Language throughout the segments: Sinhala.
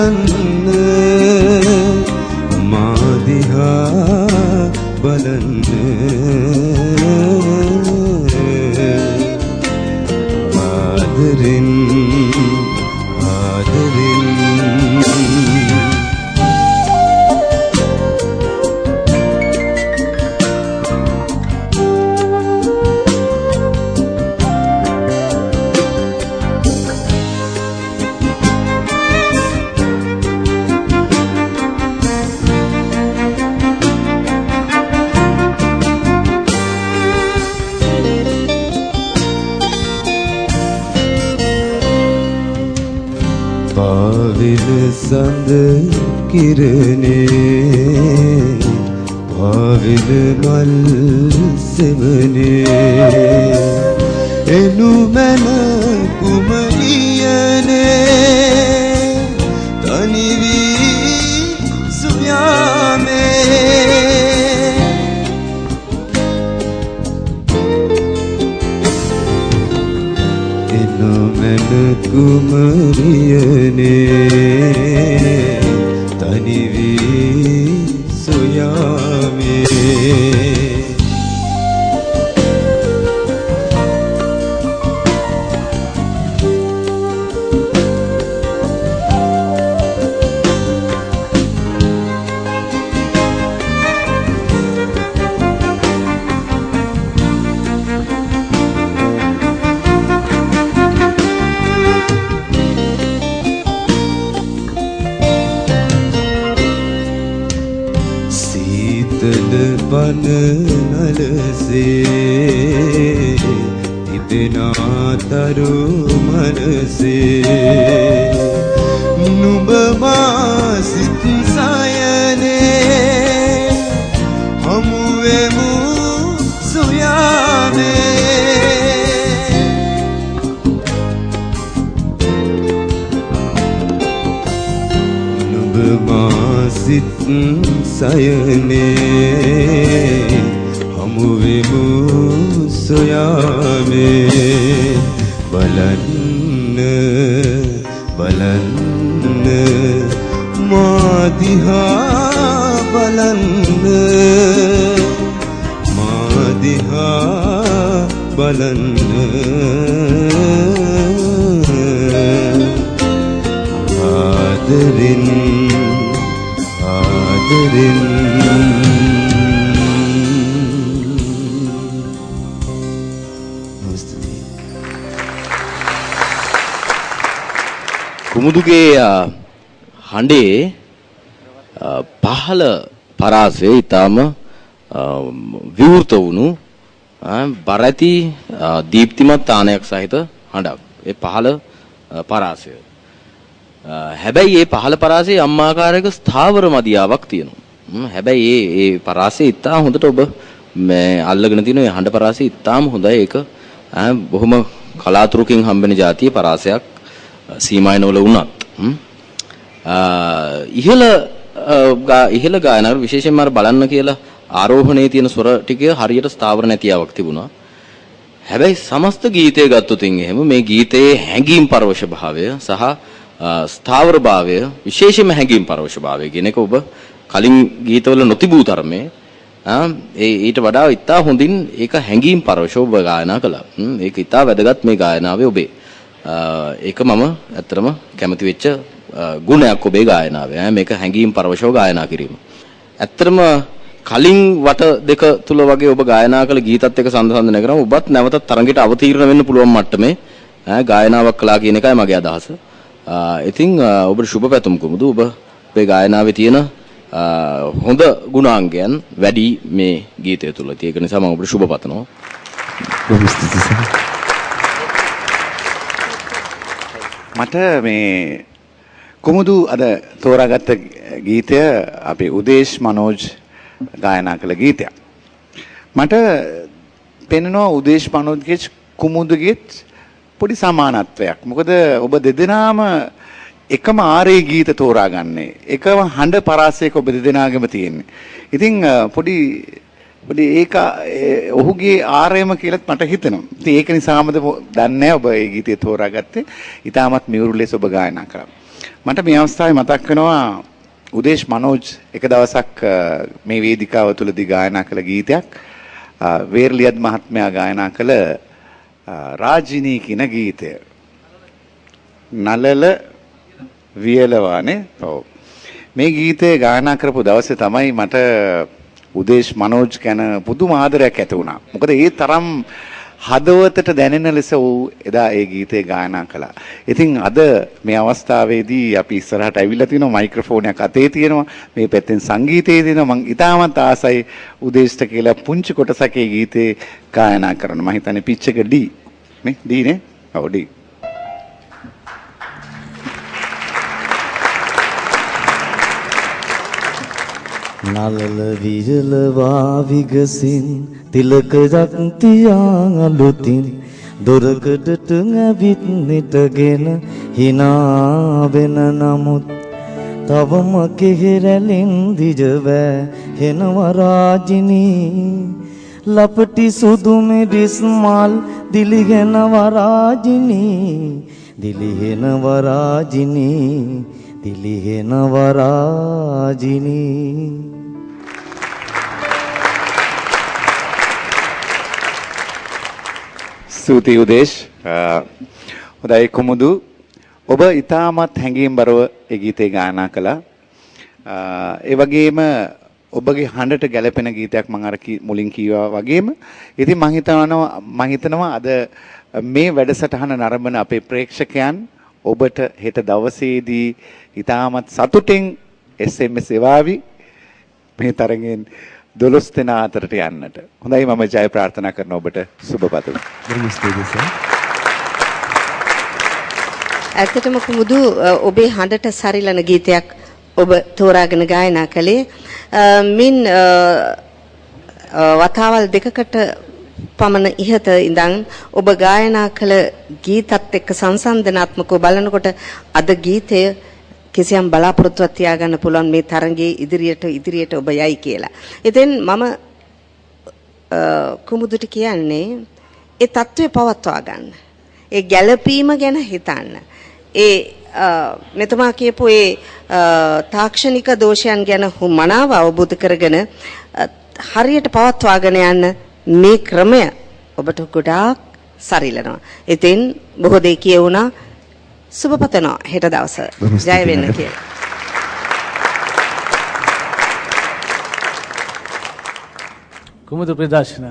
බලන්න මා දිහා බලන්න ආදරෙන් ආදරෙන් සඳ කිරණේ පාවිල මල් සෙවනේ එනු මැන කුමරියනේ තනි වී සුයාමේ එනු මැන කුමරියනේ තනි වී සොයාමේ පන නලසේ තිබෙනා තරු මනසේ නුඹ මා සිත් සයනේ හමු වෙමු සොයාමේ නුඹ මා සිත් සයනේ හමු වෙමු සොයාමේ බලන්න බලන්න මා දිහා බලන්න මා දිහා බලන්න ආදරෙන් ආදරෙන්. කුමුදුගේ හඬේ පහළ පරාසය ඊටාම විවෘත වුණු බර ඇති දීප්තිමත් තානයක් සහිත හඬක්. ඒ පහළ පරාසය. හැබැයි ඒ පහළ පරාසයේ යම් ආකාරයක ස්ථාවර මදියාවක් තියෙනවා. හැබැයි ඒ ඒ පරාසය ඉතා හොඳට ඔබ මේ අල්ලගෙන තියෙන ඒ හඬ පරාසය ඉතාම හොඳයි. ඒක බොහොම කලාතුරකින් හම්බෙන જાතියේ පරාසයක් සීමායනවල වුණත්. ඉහළ ඉහළ ගායනාව විශේෂයෙන්ම අර බලන්න කියලා ආරෝහණයේ තියෙන ස්වර ටික හරියට ස්ථාවර නැතිවක් තිබුණා. හැබැයි සමස්ත ගීතය ගත්තොත් එහෙම මේ ගීතයේ හැඟීම් පරවශ භාවය සහ ස්ථාවර භාවය විශේෂයෙන්ම හැඟීම් පරවශ භාවය කියන එක ඔබ කලින් ගීතවල නොතිබූ තරමේ ඒ ඊට වඩා ඉතා හොඳින් ඒක හැඟීම් පරවශව ඔබ ගායනා කළා. ඒක ඉතා වැදගත් මේ ගායනාවේ ඔබේ. ඒක මම ඇත්තටම කැමති වෙච්ච ගුණයක් ඔබේ ගායනාවේ. මේක හැඟීම් පරවශව ගායනා කිරීම. ඇත්තටම කලින් වට දෙක තුල වගේ ඔබ ගායනා කළ ගීතත් එක්ක සම්සන්දනය කරාම ඔබත් නැවතත් තරඟයට අවතීර්ණ වෙන්න පුළුවන් මට්ටමේ ගායනාවක් කළා කියන එකයි මගේ අදහස. ඉතින් ඔබට සුබ පැතුම් කුමුදු. ඔබ ඔබේ ගායනාවේ තියෙන හොඳ ගුණාංගයන් වැඩි මේ ගීතය තුල. ඉතින් ඒක නිසා මම ඔබට සුබ පතනවා. බොහොම ස්තුතියි සර්. මට මේ කුමුදු අද තෝරාගත්ත ගීතය අපේ උදේශ් මනෝජ් ගායනා කළ ගීතයක්. මට පෙනෙනවා උදේශ් මනෝජ්ගේ කුමුදුගේ පොඩි සමානත්වයක්. මොකද ඔබ දෙදෙනාම එකම ආරේ ගීත තෝරාගන්නේ. එකම හඬ පරාසයක ඔබ දෙදෙනාගේම තියෙන්නේ. ඉතින් පොඩි පොඩි ඒක ඔහුගේ ආරයම කියලාත් මට හිතෙනවා. ඉතින් ඒක නිසාමද දන්නේ නැහැ ඔබ ඒ ගීතය තෝරාගත්තේ. ඉතාමත් මියුරු ලෙස ඔබ ගායනා කරා. මට මේ අවස්ථාවේ මතක් වෙනවා උදේශ් මනෝජ් එක දවසක් මේ වේදිකාව තුලදී ගායනා කළ ගීතයක්, වේර්ලියද් මහත්මයා ගායනා කළ රාජිනී කියන ගීතය. නලල වියලවානේ. ඔව්. මේ ගීතය ගායනා කරපු දවසේ තමයි මට උදේශ් මනෝජ් ගැන පුදුම ආදරයක් ඇති වුණා. මොකද ඒ තරම් හදවතට දැනෙන ලෙස ඌ එදා ඒ ගීතය ගායනා කළා. ඉතින් අද මේ අවස්ථාවේදී අපි ඉස්සරහට ඇවිල්ලා තිනවා, මයික්‍රොෆෝනයක් අතේ තියෙනවා, මේ පැත්තෙන් සංගීතය තියෙනවා. මං ඉතාමත් ආසයි උදේශ්ට කියලා පුංචි කොටසක් ඒ ගීතේ ගායනා කරන්න. මං හිතන්නේ පිච් එක D නේ? D නේ? ඔව් D. නලල වියලවා විගසින් තිලකයක් තියා අලුතින් දොරකඩට ඇවිත් නිටගෙන hina වෙන නමුත් තවම කෙහෙරැලින් දිජවෑ හෙනවා රාජිනී ලපටි සුදු මිරිස් මල් දිලිහෙනවා රාජිනී දිලිහෙනවා රාජිනී දිලිහෙනවා රාජිනී. ස්තුතියි උදේශ්. හොඳයි කුමුදු, ඔබ ඉතාමත් හැඟීම්බරව ඒ ගීතය ගායනා කළා. ඒ වගේම ඔබගේ හඬට ගැලපෙන ගීතයක් මම අර මුලින් කීවා වගේම. ඉතින් මං හිතනවා අද මේ වැඩසටහන නරඹන අපේ ප්‍රේක්ෂකයන් ඔබට හෙට දවසේදී ඉතාමත් සතුටින් SMS එවාවි මේ තරගෙන් 12 දෙනා අතරට යන්නට. හොඳයි, මම ජය ප්‍රාර්ථනා කරන ඔබට සුබ පතමි. බොහොම ස්තුතියි සර්. ඇත්තටම කුමුදු, ඔබේ හඬට සරිලන ගීතයක් ඔබ තෝරාගෙන ගායනා කළේ. මින් වතාවල් දෙකකට පමණ ඉහත ඉඳන් ඔබ ගායනා කළ ගීතත් එක්ක සංසන්දනාත්මකව බලනකොට අද ගීතය කිසියම් බලාපොරොත්තුවක් තියාගන්න පුළුවන් මේ තරඟයේ ඉදිරියට ඉදිරියට ඔබ යයි කියලා. ඉතින් මම කුමුදුට කියන්නේ ඒ తත්වය පවත්වා ගන්න. ඒ ගැළපීම ගැන හිතන්න. ඒ මෙතුමා කියපු ඒ තාක්ෂණික දෝෂයන් ගැන මනාව අවබෝධ කරගෙන හරියට පවත්වාගෙන යන්න මේ ක්‍රමය ඔබට ගොඩාක් සරිලනවා. ඉතින් බොහෝ දේ කියවුණා. සුබ පතනවා හෙට දවස. ජය වෙන්න කියලා. කුමුදු ප්‍රදර්ශන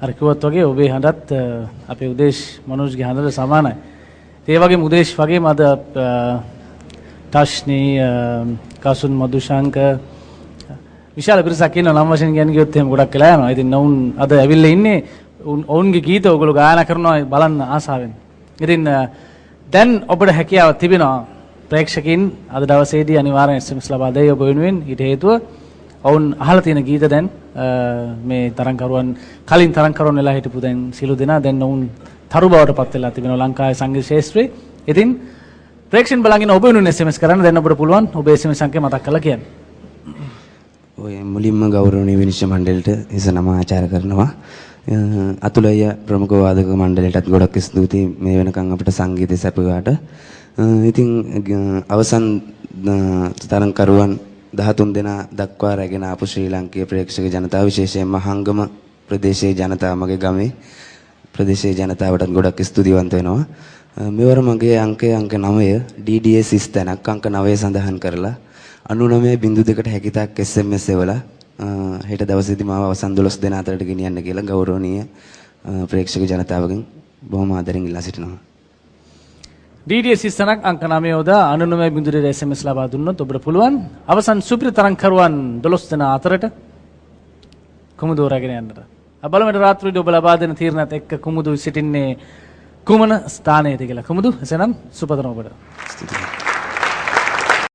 අර කිව්වත් වගේ ඔබේ හඬත් අපේ උදේශ් මනෝජ්ගේ හඬට සමානයි. ඒ වගේම උදේශ් වගේම අද ටෂ්නි, කසුන් මදුශංක විශාල පිරිසක් ඉන්නවා. නම් වශයෙන් කියන්න ගියොත් එහෙම ගොඩක් වෙලා යනවා. ඉතින් ඔවුන් අද ඇවිල්ලා ඉන්නේ ඔවුන්ගේ ගීත ඔයගොල්ලෝ ගායනා කරනවා බලන්න ආසාවෙන්. ඉතින් දැන් ඔබට හැකියාව තිබෙනවා ප්‍රේක්ෂකින් අද දවසේදී අනිවාර්යෙන් SMS ලබා දෙයි ඔබ වෙනුවෙන්. ඊට හේතුව ඔවුන් අහලා තියෙන ගීත දැන් මේ තරඟකරුවන් කලින් තරඟකරුවන් වෙලා හිටපු දැන් සියලු දෙනා දැන් ඔවුන් තරු බවට පත් වෙලා තිබෙනවා ලංකාවේ සංගීත ක්ෂේත්‍රයේ. ඉතින් ප්‍රේක්ෂකයන් බලන් ඉන්න ඔබ වෙනුවෙන් SMS කරන්න දැන් ඔබට පුළුවන් ඔබේ SMS අංකය මතක් කරලා කියන්න. ඔය මුලින්ම ගෞරවනීය විනිශ්චය මණ්ඩලයට හිස නම ආචාර කරනවා. අතුල අයියා ප්‍රමුඛ වාදක මණ්ඩලයටත් ගොඩක් ස්තුතියි මේ වෙනකන් අපිට සංගීතය සැපුවාට. ඉතින් අවසන් තරඟකරුවන් 13 දෙනා දක්වා රැගෙන ආපු ශ්‍රී ලාංකීය ප්‍රේක්ෂක ජනතාව, විශේෂයෙන්ම හංගම ප්‍රදේශයේ ජනතාව, මගේ ගමේ ප්‍රදේශයේ ජනතාවටත් ගොඩක් ස්තුතිවන්ත වෙනවා. මෙවර මගේ අංකය අංක 9 DDA සිස්තනක් අංක 9 සඳහන් කරලා 99.2ට හැකිතාක් SMS එවලා හෙට දවසේදී මාව අවසන් 12 දෙනා අතරට ගෙනියන්න කියලා ගෞරවනීය ප්‍රේක්ෂක ජනතාවගෙන් බොහොම ආදරෙන් ඉල්ලා සිටිනවා. DDA සිස්තනක් අංක 9 යොදා 99.2 SMS ලබා දුන්නොත් ඔබට පුළුවන් අවසන් සුපිරි තරඟකරුවන් 12 දෙනා අතරට කුමුදු රැගෙන යන්නට. අපි බලමු හෙට රාත්‍රියේදී ඔබ ලබා දෙන තීරණයත් එක්ක කුමුදු සිටින්නේ කුමන ස්ථානයේද කියලා. කුමුදු, එසේනම් සුපතන ඔබට. ස්තුතියි.